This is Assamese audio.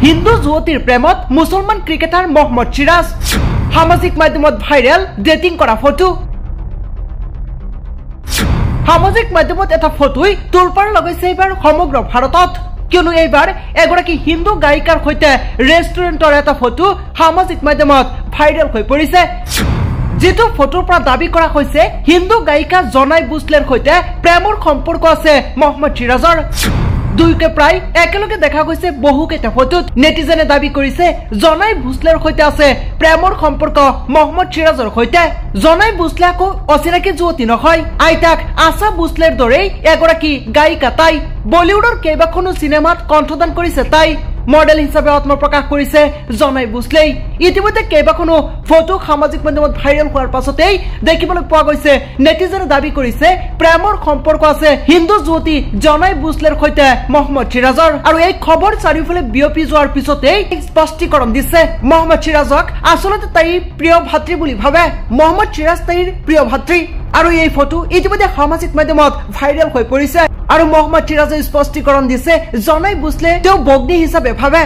হিন্দু যুৱতীৰ প্ৰেমত মুছলমান ক্ৰিকেটাৰ মহম্মদ চিৰাজ। সামাজিক মাধ্যমত ভাইৰেল ডেটিং কৰা ফটো। সামাজিক মাধ্যমত এটা ফটোই তোলপাৰ লগাইছে এইবাৰ সমগ্ৰ ভাৰতত। কিয়নো এইবাৰ এগৰাকী হিন্দু গায়িকাৰ সৈতে ৰেষ্টুৰেণ্টৰ এটা ফটো সামাজিক মাধ্যমত ভাইৰেল হৈ পৰিছে, যিটো ফটোৰ পৰা দাবী কৰা হৈছে হিন্দু গায়িকা জনাই বুছলেৰ সৈতে প্ৰেমৰ সম্পৰ্ক আছে মহম্মদ চিৰাজৰ। দুয়োকে প্ৰায় একেলগে দেখা গৈছে বহুকেইটা ফটোত। নেটিজেনে দাবী কৰিছে জনাই ভোছলেৰ সৈতে আছে প্ৰেমৰ সম্পৰ্ক মহম্মদ চিৰাজৰ সৈতে। জনাই ভোছলে আকৌ অচিনাকি যুৱতী নহয়, আইতাক আশা ভোছলেৰ দৰেই এগৰাকী গায়িকা। তাই বলিউডৰ কেইবাখনো চিনেমাত কণ্ঠদান কৰিছে। তাই মডেল হিচাপে আত্মপ্ৰকাশ কৰিছে জনাই ভোছলেই। ইতিমধ্যে কেইবাখনো ফটো সামাজিক মাধ্যমত ভাইৰেল হোৱাৰ পাছতেই দেখিবলৈ পোৱা গৈছে নেটিজেনে দাবী কৰিছে প্ৰেমৰ সম্পৰ্ক আছে হিন্দু যুৱতী জনাই ভোছলেৰ সৈতে মহম্মদ চিৰাজৰ। আৰু এই খবৰ চাৰিওফালে বিয়পি যোৱাৰ পিছতেই স্পষ্টীকৰণ দিছে মহম্মদ চিৰাজক আচলতে তাইৰ প্ৰিয় ভাতৃ বুলি ভাবে। মহম্মদ চিৰাজ তাইৰ প্ৰিয় ভাতৃ আৰু এই ফটো ইতিমধ্যে সামাজিক মাধ্যমত ভাইৰেল হৈ পৰিছে। আৰু মহম্মদ চিৰাজে স্পষ্টীকৰণ দিছে জনাই ভোছলে তেওঁ ভগ্নী হিচাপে ভাবে।